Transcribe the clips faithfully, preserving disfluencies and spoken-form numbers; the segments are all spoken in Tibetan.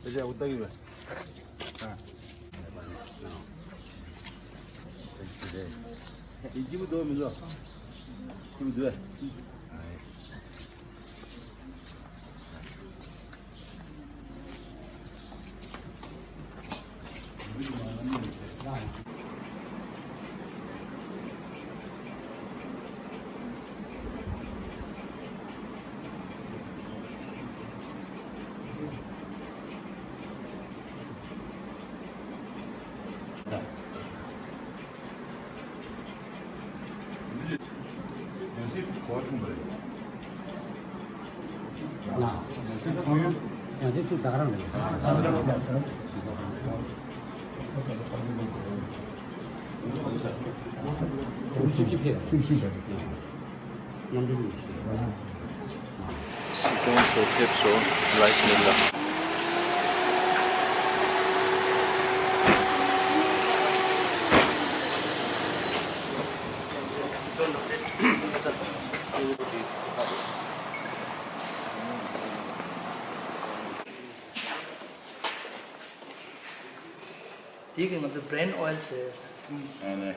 རེད་འོ་ད་གི་བས། ཨ། ཡིན་གཅིག་པུ་འདུག་མི་འདུག་གཅིག་པུ་འདུག་ཡང་སྲིད་གོ་བ་འཁྲུངས་པ་རེད། ལ། ཡང་སྲིད་འཁྲུངས་ཡུལ། ཡང་སྲིད་འཁྲུངས་ད་ག་རང་རེད། བཅུ་བཞི་ཕེབས། བཅུ་བཞི། གནམ་གྲུ་བཅུ་བཞི། སྲིད་སྐྱོང་མཆོག་ཕེབས་སོང་། ལའི་སི་མེ་ལ། དེ་གི་ང་ཚོ་བྷེ་རེན་ཨོ་ཡལ་ཟེར། ཨ་ནི།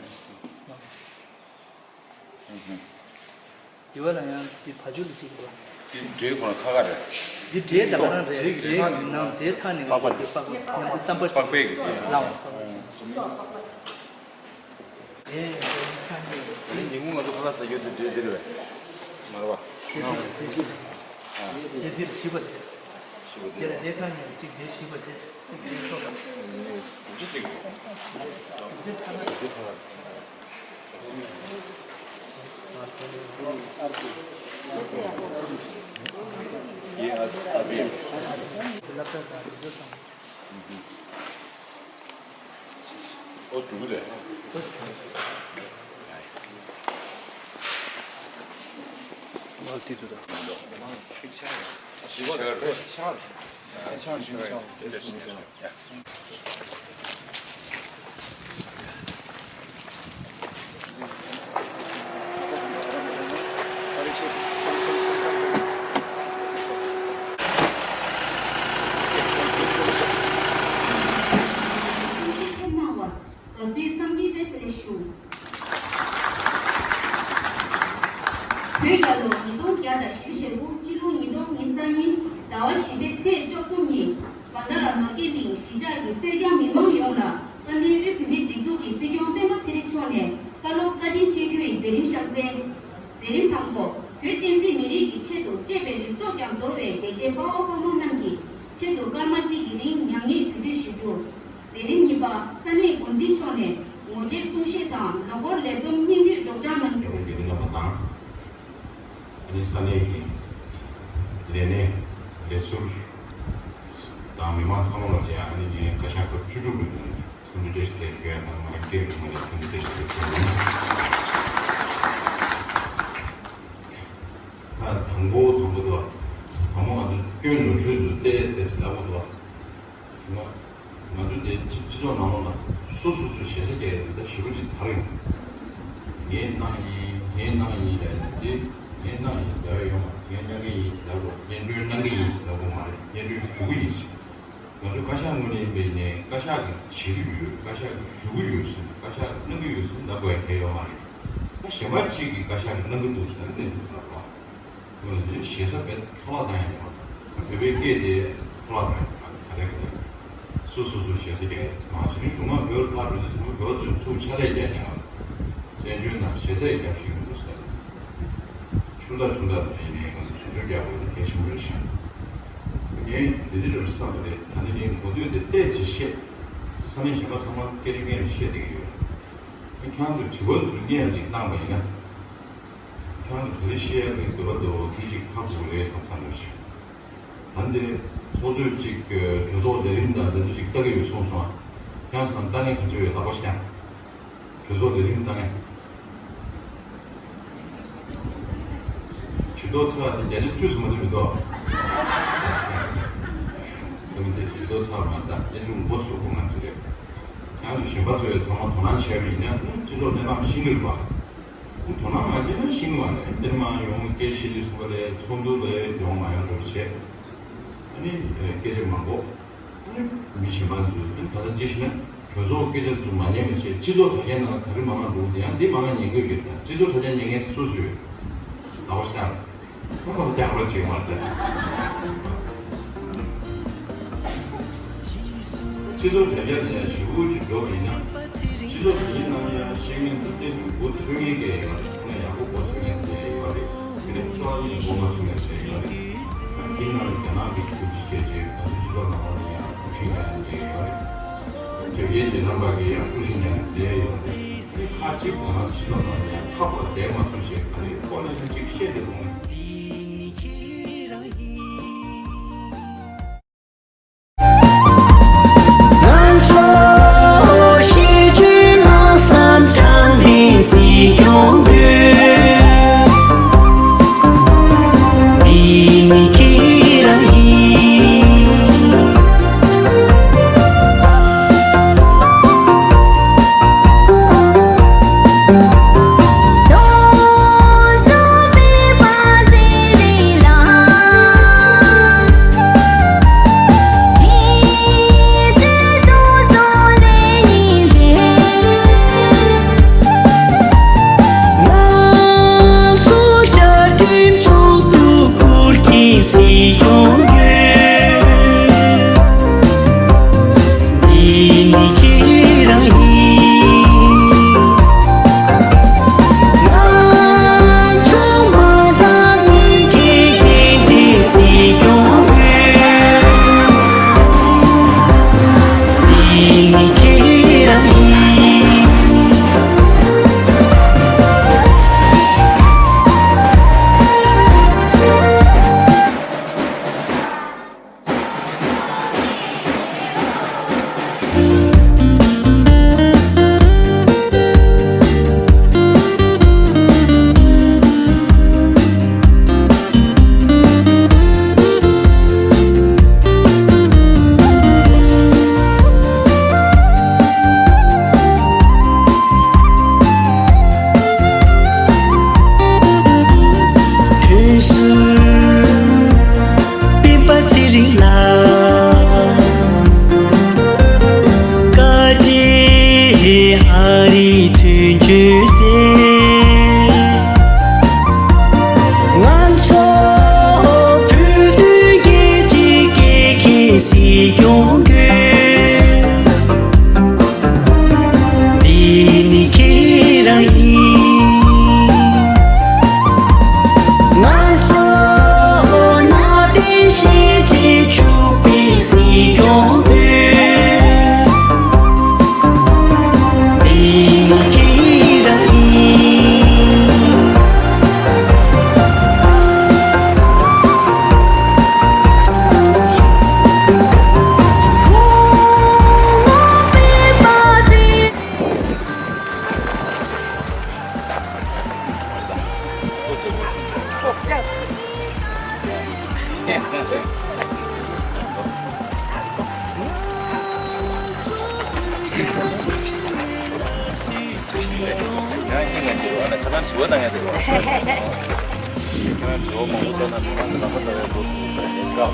དེ་བ་ལ་ཡང་དེ་བ་ཇུ་ལ་ཅིག་འགྲོ། དེ་འདྲའི་སྒང་ཁ་ཁ་རེད། དེ་འདྲའི་ད་ག་རང་རེད། འདྲའི་ནང་འདྲའི་ཐག་ནས་ང་ཚོ་དེ་པགས་པ་ཡང་དེ་རྩམ་པ་པགས་པའི་གི་ལའོ། ཨ་ནི་ཉིན་གུང་ང་ཚོ་ཁ་ལག་ཟ་རྒྱུ་དེ་འདྲའི་འདིར་བས་མ་རེད་བ། དེ་འདིར་བཞི་པ་དེ། བཞི་པ་དེ་དེ་ལ་འདྲའི་ཐག་ནས་གཅིག་འདྲའི་བཞི་པ་བྱས། གཅིག་འདྲའི་ཐག་ལ། གཅིག་འདྲའི་ཐག་ལ། གཅིག་འདྲའི་ཐག་ལ། གནང་བར་དགའ་བསུའི་བསམ་འཆར་བཀྲ་ཤིས་བདེ་ལེགས་ཞུ། བོད་རྒྱལ་ལོ་ཉིས་སྟོང་བརྒྱ་དང་བཞི་བཅུ་ཞེ་དགུ་སྤྱི་ལོ་ཉིས་སྟོང་ཉི་ཤུ་རྩ་གཉིས་ཟླ་བ་བཞི་པའི་ཚེས་བཅུ་གསུམ་ཉིན་བྷན་དྷ་ར་མར་ཀེ་གླིང་གཞིས་ཆགས་ཀྱི་སེར་སྐྱ་མི་མང་ཡོངས་ལ་དཔལ་ལྡན་དབུས་བོད་མིའི་སྒྲིག་འཛུགས་ཀྱི་སྲིད་སྐྱོང་སྤེན་པ་ཚེ་རིང་མཆོག་ནས་བཀའ་སློབ་བཀའ་དྲིན་ཆེ་བརྗོད་ཀྱི་མཛད་རིམ་གཤམ་གསལ། མཛད་རིམ་དང་པོ། བོད་བསྟན་སྲིད་མི་རིགས་ཀྱི་ཆེད་དུ་གཅེས་པའི་ལུས་སྲོག་ཀྱང་དོར་བའི་རྒྱལ་གཅེས་དཔའ་བོ་དཔའ་མོ་རྣམས་ཀྱི་ཆེད་དུ་སྐར་མ་གཅིག་གི་རིང་མྱ་ངན་གུས་འདུད་ཞུ་རྒྱུ། མཛད་རིམ་གཉིས་པ། ས་གནས་འགོ་འཛིན་མཆོག་ནས་ངོ་སྤྲོད་གསུང་བཤད་དང་ལོ་འཁོར་ལས་བསྡོམས་སྙིང་བསྡུས་སྒྲོག་སྦྱང་གནང་རྒྱུ། རྒྱལ་ཡོངས་རྒྱལ་ཁབ་དང་། ཨ་ནི་ས་གནས་ཀྱི་ལས་སྣེ་ལས་ཟུར་དང་མི་མང་ཚང་མ་ལ་ཡང་ཨ་ནི་ངས་བཀའ་ཤག་སྐབས་བཅུ་དྲུག་གི་ཐོག་ནས་འཚམས་འདྲི་བཀྲ་ཤིས་བདེ་ལེགས་ཞུ་ཡ་དང་། ང་རང་སྐད་རིགས་ངོས་ནས་འཚམས་འདྲི་བཀྲ་ཤིས་བདེ་ལེགས་ཞུ་ཡ་ཡིན། ད་དང་པོ་དང་པོ་དུ་བ། དང་པོ་ང་ཚོ་སྐྱོན་ནོར་འཁྲུལ་དུ་བལྟས་ཏེ་ཟེར་ལབ་དགོས་དུ་བ། ང་ང་ཚོ་དེ་སྤྱི་སྤྱི་ཚོགས་ནང་ལོགས་ལ་སོ་སོ་སོ་ཞེ་ས་རྒྱག་ཡ་དེ་ད་ཞེ་པོ་ཅིག་དར་ཡོང་། ངས་གནང་ཡིན། ངས་གནང་ཡིན་ལབ་ཡ་དེ་ངས་གནང་ཡིན་ཟེར་བ་ཡོད་མ་རེད། ངས་གནང་གི་ཡིན་ཟེར་ལབ་དགོས། སྙན་སྒྲོན་གནང་གི་ཡིན་ཟེར་ལབ་དགོས་མ་རེད། སྙན་སྒྲོན་ཞུ་གི་ཡིན་ཟེར། ང་ཚོ་བཀའ་ཤག་ངོས་ནས་ཡིན་པ་ཡིན་ནའི་བཀའ་ཤག་གིས་བྱེད་ཀྱི་ཡོད། བཀའ་ཤག་གིས་ཞུ་གི་ཡོད་ཟེར། བཀའ་ཤག་གིས་གནང་གི་ཡོད་ཟེར་ལབ་དགོས་ཡ་གལ་ཡོད་མ་རེད། ད་གཞན་པ་གཅིག་གིས་བཀའ་ཤག་གིས་གནང་གི་འདུག་ཟེར་ནས་ལབ་རོགས། ང་ཚོ་ཞེ་ས་བས་འཕྲོ་བརླག་བཏང་ཡ་ཡོད་མ་རེད། བོད་པའི་སྐད་དེ་འཕྲོ་བརླག་བཏང་ཡ་ཡོད་མ་རེད། ག་རེ་ག་རེ་སོ་སོ་སོ་ཞེ་ས་རྒྱག་ཡ་མ་རེད། གཞུང་མང་བོད་ལ་ཕར་འགྲོ་དུས་ཚོད་བོད་ཚོས་ཚུར་ཕྱག་ལས་རྒྱག་མཁན་ལ་བཙན་བྱོལ་ནང་ཞེ་ས་ཡི་རྒྱབ་ཤིག་ཡོང་འདུག་ཟེར། ཆུང་མཐའ་ཆུང་མཐའ་དང་ཡིན་ནའི་ང་ཚོ་དོན་འཁྱོལ་རྒྱག་དགོས་ནི་གལ་ཆེན་པོ་རེད་ཤག་ངས་འདི་འདྲ་རེད་བསམ་པ་རེད། ད་ནི་ངས་གོ་ཐོས་འདི་ཏོག་ཙམ་བཤད། ས་གནས་གཞན་པ་ཚང་མ་སྐད་ཆ་ངས་བཤད་བསྡད་ཀྱི་ཡོད། ཁྱེད་རང་ཚོས་དྲི་བ་ཚོ་སྙན་ཅིག་གནང་བ་ཡིན་ན། ཁྱེད་རང་ཚོ་ག་རེ་བཤད་ཡག་གི་འདོད་པ་འདུག་ཁྱེད་ཅིག་ཧ་གོ་རེད་བསམ་བསམ་རེད་ཤག་ད་འདི་ཚོགས་གཙོས་ཅིག་གྲོས་ཚོགས་ལས་རིམ་དང་འདི་ཚོ་ཅིག་ལྟ་གི་ཡོད་གསུངས་སོང་ཨ། ཁྱེད་རང་ཚོ་ལྟ་མཁན་ག་ཚོད་ཡོད་ལག་པ་བཤད་ཨ། གྲོས་ཚོགས་ལས་རིམ་ལྟ་མཁན། ཇུས་གཏོགས་ཚོ་དེ་བརྒྱ་ཆ་བཅུ་ཙམ་མ་གཏོགས་མི་འདུག་ཚང་མ་དེ་ཇུས་གཏོགས་ཚོ་མ་གཏོགས་དེ་ལུང་པོ་ཚོ་གོ་ང་ཚོ་རེད། ཁྱེད་རང་ཚོ་གཞན་པ་ཚོ་ཡང་ཚང་མ་དོ་སྣང་བྱས་པ་ཡིན་ན་སྤྱི་ཚོགས་གནས་སྟངས་ཤེས་ཀྱི་རེད་པ། དོ་སྣང་མ་བྱས་ན་ཤེས་ཀྱི་མ་རེད། འདིར་མ་ཡོང་སྐད་བཤད་དུས་ཚོགས་པ་ལས་ཚོགས་འདུ་ལས་སྦྱོང་མ་ཡོང་འགྲོ་བྱས། ཨ་ནི་སྐད་ཆ་མང་པོ། མི་གཞན་པ་ཚོས་ད་ལྟ་ཅི་ཞིག་ན་གྲོས་ཚོགས་སྐད་ཆ་ཚོ་མ་ཉན་པ་བྱས། སྤྱི་ཚོགས་དྲ་རྒྱའི་ནང་ལ་ག་རེ་མང་མང་འགྲོ་གི་འདུག་ཡང་འདི་མང་མང་ཉན་དགོས་ཀྱི་རེད། ད་སྤྱི་ཚོགས་དྲ་རྒྱ་ཉན་མཁན་སུ་སུ་ཡོད། ད་བར་ཤ་ཁོང་ཚོ་རྒྱག་པར་བྱེད་མ་རེད། སྤྱི་ཚོགས་དྲ་རྒྱ་ལ་ཡང་ཞེ་པོ་ཅིག་འགྲོ་བ་ཡིན་ན། སྤྱི་ཚོགས་དྲ་རྒྱའི་ནང་ཡང་བཤད་མཁན་ཚོ་ཏན་ཏན་མགོ་ཚོས་མཁན་གྱི་ཡོད་རེད། ཁོང་ཡག་པོ་མགོ་ཚོས་མཁན་ཚོ་ཡོད་རེད། དེ་ནས་ཁྱོད་ཨ་ནི་མགོ་མ་ཚོས་མཁན་ཚོ་ཡོད་རེད། དེའི་ནང་ལ་རྒྱ་ནག་གི་ཁྱོད་ཀྱི་སྐད་ཆའི་ང་ཚོའི་སྤྱི་ཚོགས་ནང་ལ་ཡང་ཁུ་ཤིང་ཡང་བསྡད་ཡོད་རེད། དོལ་རྒྱལ་གྱི་རྣམ་པ་གི་ཡང་ཀུན་གཞི་ཉམས་བསྡད་ཡོད་རེད། དེ་ཁ་ཅིག་ང་རང་ཚོ་ནང་ལ་ཡང་ཁ་པར་བསྡད་མ་ཐུབ་ཞེས་ག་རེ་ཁོ་ལས་ཀྱིས་བཤད་དེ་རུང་། ང་ཚོ་ཤེས་བྱའི་ལྷག་བསམ་དྲང་བདེན་སྲིད་སྐྱོང་དགོས། འདི་ནི་ཁྱེད་རང་ཡིན། ང་ཚོ་བཅའ་ཁྲིམས་ཚོགས་འདུ་སྐོར་གྱི་སྲིད་སྐྱོང་ཡོད། འདི་ནི་ཁྱེད་རང་ཡིན། ང་ཚོ་མ་དག་མི་ཁྱེད་ཀྱི་འགན་འཁྲི་སྲིད་སྐྱོང་ཡོད། འདི་ནི་ཁྱེད་རང་ཡིན། དུས་སུ་སྤེན་པ་ཚེ་རིང་ལགས། བཀའ་དྲིན་ཨ་རིའི་མཐུན་འགྱུར་མཛད། ང་ཚོ་བོད་དོན་རྒྱལ་གཅེས་སྐད་འཁྱེར་སྲིད་སྐྱོང་དགོས། འདི་ནི་ཁྱེད་རང་ཡིན། ང་ཚོ་ནང་བསྟན་ཞི་བྱེད་ཕྱུག་པའི་སྲིད་སྐྱོང་དགོས། འདི་ནི་ཁྱེད་རང་ཡིན། ཡང་ཁྱེད་ཀྱང་འགྱུར་བ་ལ་ཁ་སང་དྲི་བ་གནང་ཡ་དེ་རེད་བ། ཁྱེད་རང་དྲི་བ་མང་པོ་བཏང་ན་མི་མང་གི་ལག་པ་ལྟ་བའི་སྐོར་དུ་དྲི་བ་དེ་འདྲ།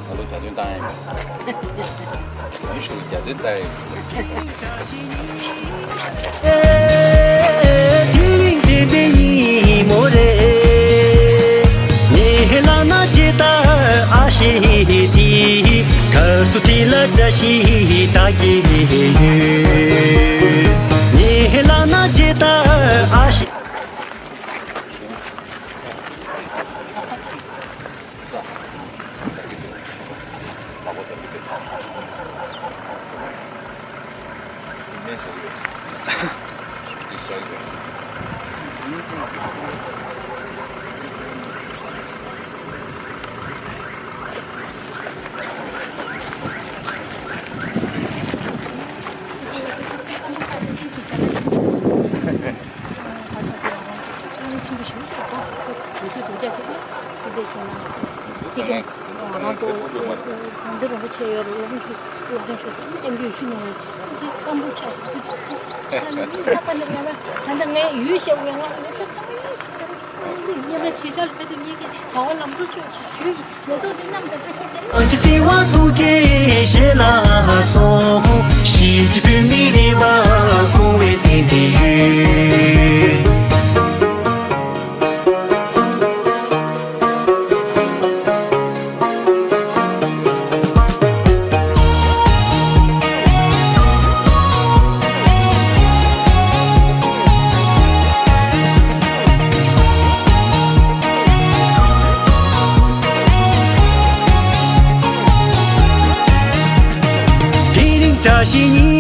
ད་ལོ་གྱ་སྟོན་བཏང་ཡ་ཡིན། གཞུང་ཞུ་གྱ་སྟོན་བཏང་ཡ་ཡིན། ཞིག་ད་གི་ཡོད། ངས་ལབ་ན་ཇི་ལྟར་ཨ་ཤེ། ང་ཚོ་ཟམ་གདོང་རིན་པོ་ཆེ་ཡོད་རེད། སློབ་དཔོན་ཆོས་སློབ་དཔོན་ཆོས་སུ་སྐད་འབོད་ཞུ་ནས་ཡོད། ཅིག་སྐམ་པོ་ཆགས་ཤིག་ཅིག་ཅིག་ས་ལ་ཡིན་ལྷག་པ་ནི་ཡོད་ན། ད་ལྟ་ངས་ཡུལ་བཤད་དགོས། ང་ངས་ཆོས་ཐམས་ཅད་སྙན་པའི་ཞེས་བྱ་ལ་ཕེབས་དུས་ངེད་ཀྱི་བྱ་བ་ལམ་འགྲོ་ཆོས་ཞུ་ཡི་མེ་ཏོག་འདི་གནམ་དང་ཁ་ཤས་དེ་རེད། ཨོ་ཅི་སི་ཝ་ཐུགས་ཀྱི་ཞལ་ལ་སོགས། གཞིས་བྱེས་བོད་མི་རིགས་པ་སྐུང་བའི་རྟེན་འབྲེལ་ཡོད། དེ་རིང་བཀྲ་ཤིས་ཉིན།